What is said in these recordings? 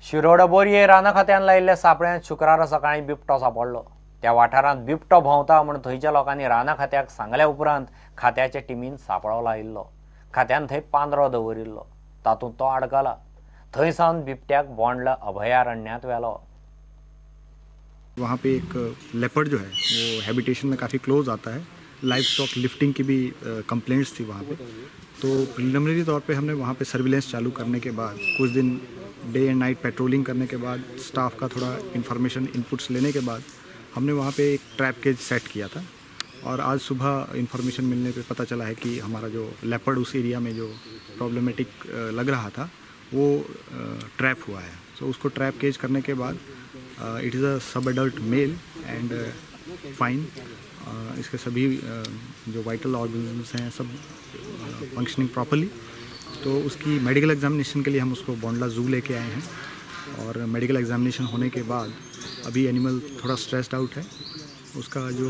शिरोडा बोरये राना खात्यान लायिल्ल्या सापळ्यांत शुक्रारा सकाळीं बिबटो सापडलो. त्या वाठारांत बिबटो भोंवता म्हूण थंयच्या लोकांनी राना खात्याक सांगल्या उपरांत खात्याच्या टिमीन सापळो लायिल्लो. खात्यान थंय पांदरो दवरिल्लो, तातूंत तो आडकला. थंय सावन बिबट्याक बोंडला अभयारण्यांत व्हेलो. वहाँ पे एक लेपर्ड जो है वो हैबिटेशन में काफ़ी क्लोज आता है. लाइव स्टॉक लिफ्टिंग की भी कंप्लेंट्स थी वहाँ पे, तो प्रिलिमिनरी तौर पे हमने वहाँ पे सर्विलेंस चालू करने के बाद कुछ दिन डे एंड नाइट पेट्रोलिंग करने के बाद स्टाफ का थोड़ा इन्फॉर्मेशन इनपुट्स लेने के बाद हमने वहाँ पे एक ट्रैप केज सेट किया था. और आज सुबह इन्फॉर्मेशन मिलने पे पता चला है कि हमारा जो लेपर्ड उस एरिया में जो प्रॉब्लमेटिक लग रहा था वो ट्रैप हुआ है. सो उसको ट्रैप केज करने के बाद it is a sub adult male and fine. इसके सभी जो वाइटल ऑर्गन्स हैं सब फंक्शनिंग प्रॉपरली. तो उसकी मेडिकल एग्जामिनेशन के लिए हम उसको बोंडला ज़ू लेके आए हैं और मेडिकल एग्जामिनेशन होने के बाद अभी एनिमल थोड़ा स्ट्रेस्ड आउट है. उसका जो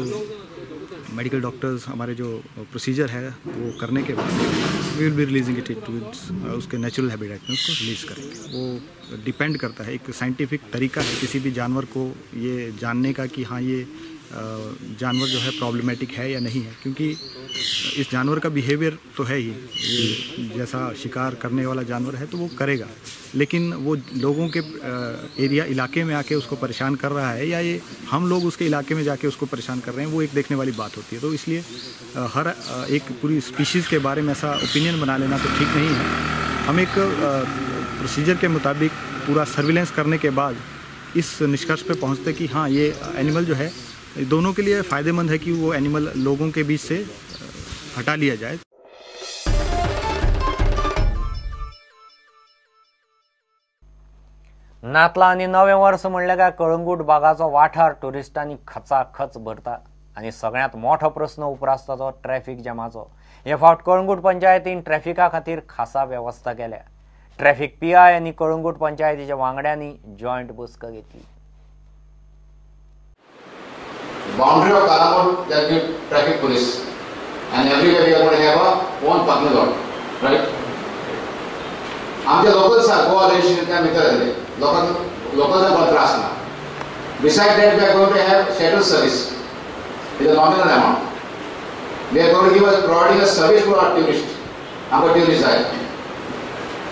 मेडिकल डॉक्टर्स हमारे जो प्रोसीजर है वो करने के बाद we will be releasing it to its उसके नेचुरल हैबिटेट में उसको रिलीज़ करेंगे. वो डिपेंड करता है, एक साइंटिफिक तरीका है किसी भी जानवर को ये जानने का कि हाँ ये जानवर जो है प्रॉब्लमेटिक है या नहीं है, क्योंकि इस जानवर का बिहेवियर तो है ही, ये जैसा शिकार करने वाला जानवर है तो वो करेगा, लेकिन वो लोगों के एरिया इलाके में आके उसको परेशान कर रहा है या ये हम लोग उसके इलाके में जाके उसको परेशान कर रहे हैं, वो एक देखने वाली बात होती है. तो इसलिए हर एक पूरी स्पीशीज़ के बारे में ऐसा ओपिनियन बना लेना तो ठीक नहीं है. हम एक प्रोसीजर के मुताबिक पूरा सर्विलेंस करने के बाद इस निष्कर्ष पे पहुँचते कि हाँ ये एनिमल जो है दोनों के लिए फ़ायदेमंद है कि वो एनिमल लोगों के बीच से हटा लिया जाए. नातलां आनी नवें वर्स म्हणलें काय कळंगूट बागाचो वाठार ट्युरिस्टांनी खचाखच भरता आनी सगळ्यांत मोठो प्रस्न उप्रासता तो ट्रॅफिक जॅमाचो. हे फावट कळंगूट पंचायतीन ट्रॅफिका खातीर खासा वेवस्था केल्या. ट्रॅफिक पीआय आनी कळंगूट पंचायतीच्या वांगड्यांनी जॉयंट बसका घेतली. Boundary of Calangute, there will be traffic police, and everywhere we are going to have a own parking lot, right? आमचे लोकल्स are Goa registration त्या भितर येतले, लोकल्सांक कोण त्रास ना. Beside that we are going to have shuttle service with a nominal amount. We are going to give us providing a service to our tourist. आमकां tourist जाय,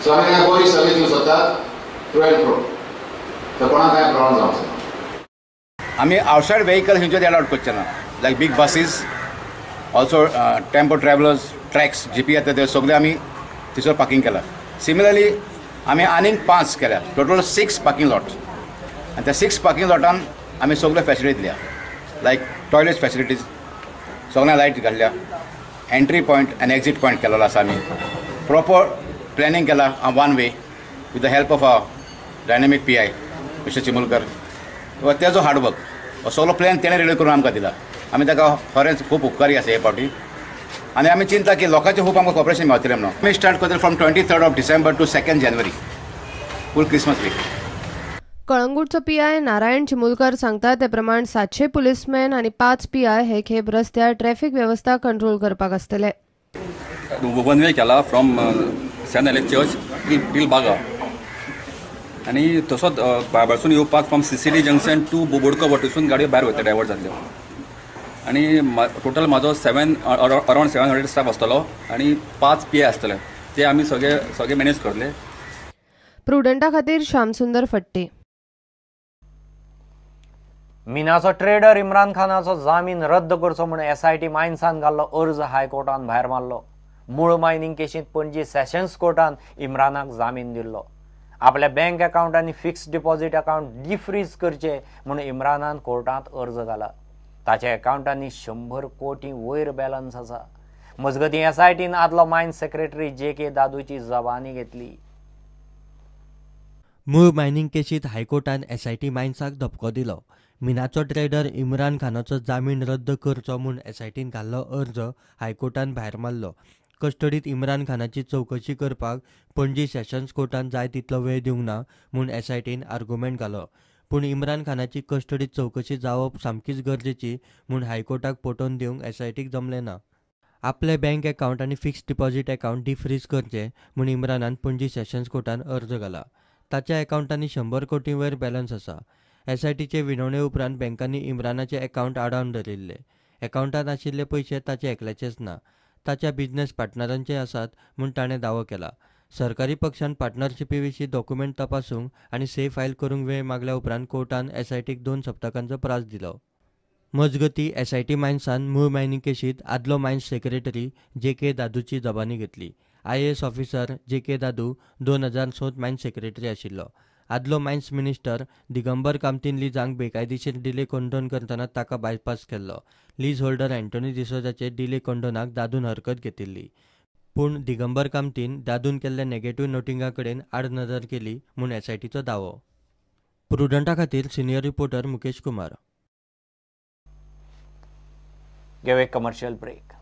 so आमी तांकां बरी सर्वीस दिवंक सोदतात थ्रू एंड थ्रू, सो कोणाक कांय problem जावचो ना. आमी आवटसायड वेहिकल खंयचे अलाउड करचे ना, like big buses, also tempo travellers, trucks, GP येता ते सगळे आमी थंयसर पार्किंग केला. सिमिलरली आमी आनीक 5 केल्या, टोटल 6 पार्किंग लॉट. आनी त्या 6 पार्किंग लॉटान आमी सगळ्यो फॅसिलिटी दिल्या, लायक टॉयलेट फॅसिलिटीज, सगळ्या लायट घातल्या, एंट्री पॉयंट आनी एक्झीट पॉयंट केलेलो आसा. आमी प्रॉपर प्लॅनिंग केला one way with the help of a dynamic PI mister Chimulkar. तेजो हार्डवर्क हो सगळो प्लॅन तेणें रेडी करून आमकां दिला. आमी ताका खरेंच खूब उपकारी आसा हे फावटी. आनी आमी चिंता की लोकांचें खूब आमकां कॉपरेशन मेळटलें म्हणून. आमी स्टार्ट करतले from 23rd of December to 2nd January, full Christmas week. कळंगूटचो PI Narayan Chimulkar सांगता ते प्रमाण 700 पुलीसमॅन आनी 5 पीआय हे खेप रस्त्यार ट्रॅफिक वेवस्था कंट्रोल करपाक आसतले. वन वे केला from Saint Alex church till Baga, आनी तसोच बायबासून येवपाक from CCD junction to Bodko वटेसून गाडयो भायर वयता डायवर्ट जातल्यो. आनी टोटल म्हाजो अरावंड 700 स्टाफ आसतलो आनी 5 पीआय आसतले, ते आमी सगळे सगळे मॅनेज करतले. प्रुडंटा खातीर श्यामसुंदर फट्टे. मिनाचो ट्रेडर इम्रान खानाचो जामीन रद्द करचो म्हूण एसआयटी मायन्सान घाल्लो अर्ज हायकोर्टान भायर मारलो. मूळ मायनिंग केशींत पणजी सेशन्स कोर्टान इम्रानाक जामीन दिल्लो. आपल्या बँक अकाउंट आनी फिक्स्ड डिपॉझिट अकाउंट डिफ्रीज करचे म्हूण इम्रानान कोर्टांत अर्ज घाला. ताच्या अकाउंटांनी 100 कोटी वयर बॅलन्स आसा. मजगतीं एसआयटीन आदलो मायन्स सेक्रेटरी जे के दादूची जबानी घेतली. मूळ मायनिंग केशींत हायकोर्टान एसआयटी मायन्साक धपको दिलो. मिनाचो ट्रेडर इम्रान खानाचो जामीन रद्द करचो म्हूण एसआयटीन घाल्लो अर्ज हायकोर्टान भायर मारलो. कस्टडीत इम्रान खानाची चवकशी करपाक पणजी सेशन्स कोर्टान जाय तितलो वेळ दिवंक ना म्हूण एसआयटीन आर्ग्युमेंट घालो. पूण इम्रान खानाची कस्टडीत चवकशी जावप सामकीच गरजेची म्हूण हायकोर्टाक पटोवन दिवंक एसआयटीक जमलें ना. आपले बँक अकाउंट आनी फिक्स्ड डिपॉझिट अकाउंट डिफ्रीज करचें म्हूण इम्रानान पणजी सेशन्स कोर्टान अर्ज घाला. ताच्या अकाउंटांनी 100 कोटी वयर बॅलन्स आसा. एसआयटीचे विनवणे उपरांत बँकांनी इम्रानाचे अकाउंट आडावन धरिल्ले. अकाउंटांत आशिल्ले पयशे ताचे एकल्याचेच ना, ताच्या बिझनेस पार्टनरांचे आसात म्हूण ताणें दावो केला. सरकारी पक्षान पार्टनरशिपी विशीं डॉक्युमेंट तपासूंक आनी से फायल करूंक वेळ मागल्या उपरांत कोर्टान एसआयटीक 2 सप्तकांचो प्रास दिलो. मजगती एसआयटी मायन्सान मूळ मायनिंग केशींत आदलो मायन्स सेक्रेटरी जे.के. दादूची जबानी घेतली. IAS officer J K. Dadu 2006 mines secretary आशिल्लो. आदलो मायन्स मिनिस्टर दिगंबर कामतीन लिजांक बेकायदेशीर डिले कंडोन करतना ताका बायपास केल्लो. लीज होल्डर अँटोनी डिसोजाचे डिले कंडोनाक दादून हरकत घेतिल्ली, पूण दिगंबर कामतीन दादून केल्ल्या नेगेटिव्ह नोटिंगा कडेन आडनदर केली म्हूण एसआयटीचो दावो. प्रुडंटा खातीर सिनियर रिपोर्टर मुकेश कुमार. घेवया एक कमर्शियल ब्रेक.